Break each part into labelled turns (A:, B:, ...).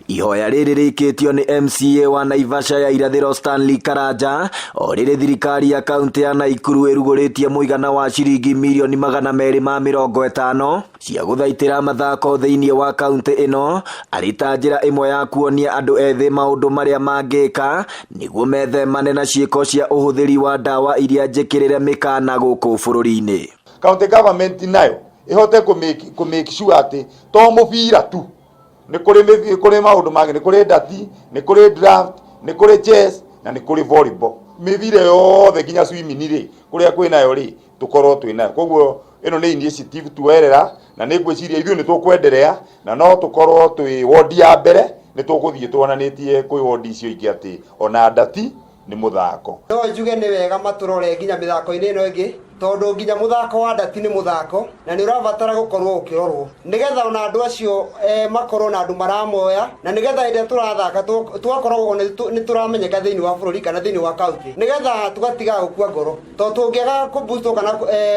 A: Ihoya rĩrĩ rĩikĩtio nĩ MCA wa Naivasha ya Irathĩro Stanley Karanja o rĩrĩ thirikari ya kaunti ya Naikuru ĩrugũrĩtie mũigana wa ciringi mirioni 250 cia gũthaitĩra mathako thĩinĩ wa kaunti ĩno arĩ ta njĩra ĩmwe ya kuonia andũ ethĩ maũndũ marĩa mangĩka nĩguo methemane na ciĩko cia ũhũthĩri wa ndawa iria njĩkĩrĩre mĩkana gũkũ bũrũri-inĩ.
B: County government nayo ĩhote kũ make sure atĩ to mũbira tu, nĩ kũrĩ kũrĩ maũndũ mangĩ, nĩ kũrĩ ndati, nĩ kũrĩ draft, nĩ kũrĩ chess na nĩ kũrĩ volleyball, mĩbira yothe nginya swimming rĩ, kũrĩa kwĩnayo rĩ, tũkorwo twĩnayo. Koguo ĩno nĩ initiative tuoerera na nĩ ngwĩciria ithuĩ nĩ tũkwenderea na no tũkorwo twĩ wondi ya mbere, nĩ tũgũthiĩ tuonanĩtie kwĩ wondi icio ingĩ atĩ ona ndati nĩ mũthako.
C: No njuge nĩ wega matũrore nginya mĩthako-inĩ ĩno ĩngĩ, tondũ nginya mũthako wa ndati nĩ mũthako na nĩ ũrabatara gũkorwo ũkĩrorwo nĩgetha ona andũ acio makorwo na andũ maramoya, na nĩgetha hĩndĩ ĩrĩa tũrathaka tũgakorwo nĩ tũramenyeka thĩinĩ wa bũrũri kana thĩinĩ wa kaunti, nĩgetha tũgatigaga gũkua ngoro, tondũ tũngĩaga kũboostwo kana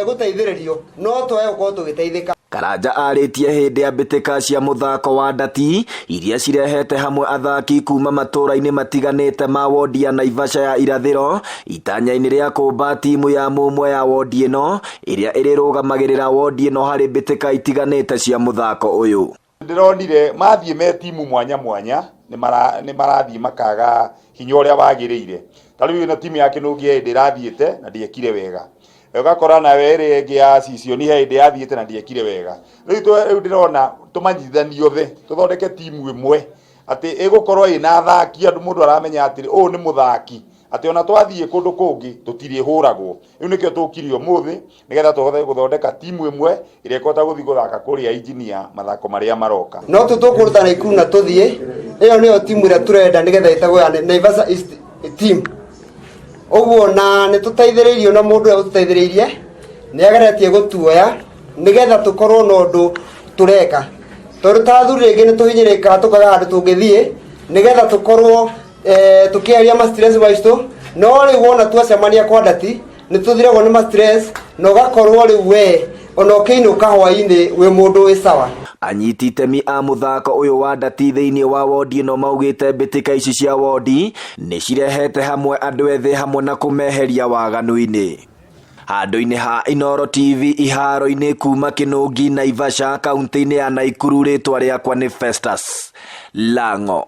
C: gũteithĩrĩrio no twage gũkorwo tũgĩteithĩka.
A: Karanja arĩtie hĩndĩ ya mbĩtĩka cia mũthako wa ndati iria cirehete hamwe athaki kuma matũra-inĩ matiganĩte ma wondi ya Naivasha ya Irathĩro itanya-inĩ rĩa kũmba timu ya mũmwe ya wondi ĩno ĩrĩa ĩrĩrũgamagĩrĩra wondi ĩno harĩ mbĩtĩka itiganĩte cia mũthako ũyũ.
B: Ndĩronire mathiĩ me timu mwanya mwanya nĩ marathiĩ makaga hinya ũrĩa wagĩrĩire. Ta rĩu ĩno timu ya Kĩnũngi he hĩndĩ ĩrathiĩte na ndĩekire wega, ũgakora nawe ĩrĩa ĩngĩ ya Sisioni he hĩndĩ yathiĩte na ndĩekire wega. Rĩu ndĩrona tũmanyitithanie othe tũthondeke timu ĩmwe atĩ ĩgũkorwo ĩna athaki, andũ mũndũ aramenya atĩ ũyũ nĩ mũthaki, atĩ ona twathiĩ kũndũ kũngĩ tũtirĩhũragwo. Rĩu nĩkĩo tũkire ũmũthĩ nĩgetha tũhote gũthondeka timu ĩmwe ĩrĩa ĩkũhota gũthiĩ gũthaka kũrĩa Engineer mathako marĩa maroka.
C: No tũkũruta Naikuru na tũthiĩ, ĩyo nĩyo timu ĩrĩa tũrenda nĩgetha ĩtagwo ya Naivasha East team. Ũguo na nĩ tũteithĩrĩirio na mũndũ ũrĩa ũtũteithĩrĩirie nĩ ageretie gũtuoya nĩgetha tũkorwo na ũndũ tũreka, tondũ ta athuri rĩngĩ nĩ tũhinyĩrĩkaga tũkaga handũ tũngĩthiĩ nĩgetha tũkorwo tũkĩeheria ma stress maitũ. No rĩu wona twacemania kwa ndati nĩ tũthiragwo nĩ ma stress na ũgakorwo rĩu we ona ũkĩinũka hwainĩ wĩ mũndũ wĩ sawa.
A: Anyiti itemi a mũthako ũyũ wa ndati thĩinĩ wa wondi ĩno maugĩte mbĩtĩka ici cia wondi nĩ cirehete hamwe andũ ethĩ hamwe na kũmeheria waganu-inĩ. Handũ-inĩ ha Inooro TV iharo-inĩ kuma Kĩnũngi, Naivasha, kaunti-inĩ ya Naikuru, rĩtwa rĩakwa nĩ Festus Lang'o.